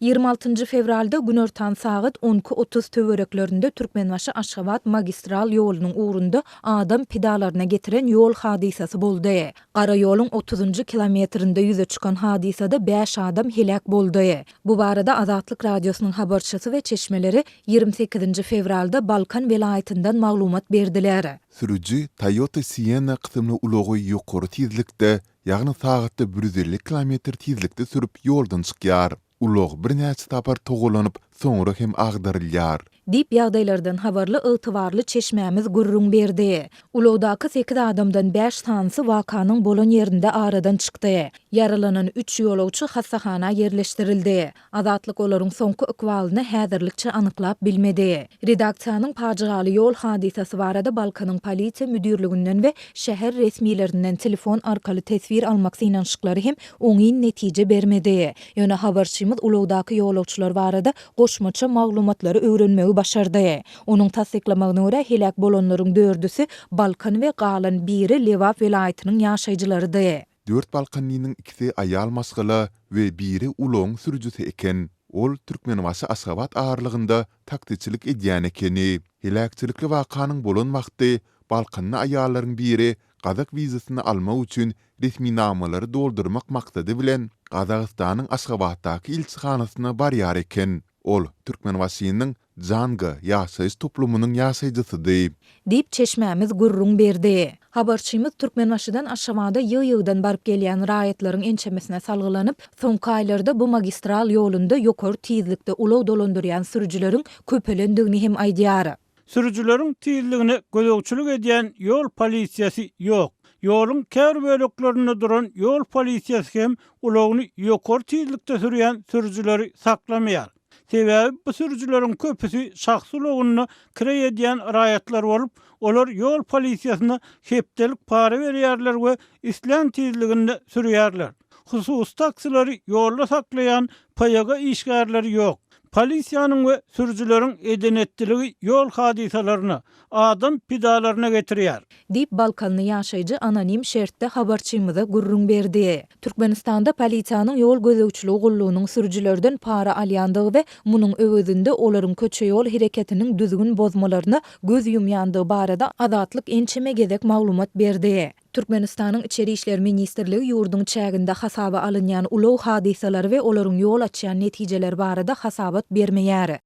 26 njy fewralda günortan sagat on iki 30 töwereklerinde Türkmenbaşy-Aşgabat magistral ýolunyň ugrunda adam pidalaryna getiren ýol hadysasy boldy. Gara ýoluň otuzynjy kilometrinde ýüze çykan hadysada bäş adam heläk boldy. Bu barada Azatlyk Radiosynyň habarçysy we çeşmeleri 28-nji fewralda Balkan welaýatyndan maglumat berdiler. Sürüji Toyota Sienna kysymly ulagy ýokary tizlikde, ýagny sagatda 150 kilometr tizlikde sürüp ýoldan çykýar. Ulag birnäçe sapar togalanyp, soňra hem agdarylýar. Diýip, ýagdaýlardan habarly ygtybarly çeşmämiz gürrüň berdi. Ulagdaky sekiz adamdan bäş sanysy wakanyň bolan ýerinde aradan çykdy. Ýaralanan üç ýolagçy hassahana ýerleşdirildi. Azatlyk olaryň soňky ykbalyny häzirlikçe anyklap bilmedi. Redaksiýanyň pajygaly ýol hadysasy barada Balkanyň polisiýa müdirliginden we şäher resmilerinden telefon arkaly teswir almak synanyşyklary hem oňyn netije bermedi. Ýöne habarçymyz ulagdaky ýolagçylar barada goşmaça maglumatlary öwrenmegi başardy. Onuň tassyklamagyna görä, heläk bolanlaryň dördüsi Balkan we galan biri Lebap welaýatynyň ýaşaýjylarydy. Dört balkanlynyň ikisi aýal maşgala we biri ulagyň sürüjisi eken. Ol Türkmenbaşy-Aşgabat aralygynda taksiçilik edýän ekeni. Heläkçilikli wakanyň bolan wagty balkanly aýallaryň biri gazak wizasyny almak üçin resminamalary doldurmak maksady bilen Gazagystanyň Aşgabatdaky ilçihanasyna barýar eken. Ol Türkmenbaşynyň Janga ýaşaýyş toplumynyň ýaşaýjysydy. Diýip, çeşmämiz gürrüň berdi. Habarçymyz Türkmenbaşydan Aşgabada ýygy-ýygydan baryp gelýän raýatlaryň ençemesine salgylanyp, soňky aýlarda bu magistral ýolunda ýokary tizlikde ulag dolandyrýan sürüjileriň köpelendigini hem aýdýar. Sürüjileriň tizligine gözegçilik edýän ýol polisiýasy ýok. Ýoluň käbir böleklerinde duran ýol polisiýasy hem ulagyny ýokary tizlikde sürýän sürüjileri saklamaýar. Sebäbi bu sürüjileriň köpüsi şahsy ulagynda kireý edýän raýatlar bolup, olar ýol polisiýasyna hepdelik para berýärler we islän tizliginde sürýärler. Hususy taksileri ýolda saklaýan PYG işgärleri ýok. Polisiýanyň we sürüjileriň eden-etdiligi ýol hadysalaryna, adam pidalaryna getirýär. Diýip, balkanly ýaşaýjy anonim şertde habarçymyza gürrüň berdi. Türkmenistanda polisiýanyň ýol gözegçiligi gullugynyň sürüjilerden para alýandygy we munuň öwezinde olaryň köçe-ýol hereketiniň düzgün bozmalaryna göz ýumýandygy barada Azatlyk ençeme gezek maglumat berdi. Türkmenistanyň Içeri işler ministrligi ýurduň çäginde hasaba alynýan ulag hadysalary we olaryň ýol açýan netijeleri barada hasabat bermeýär.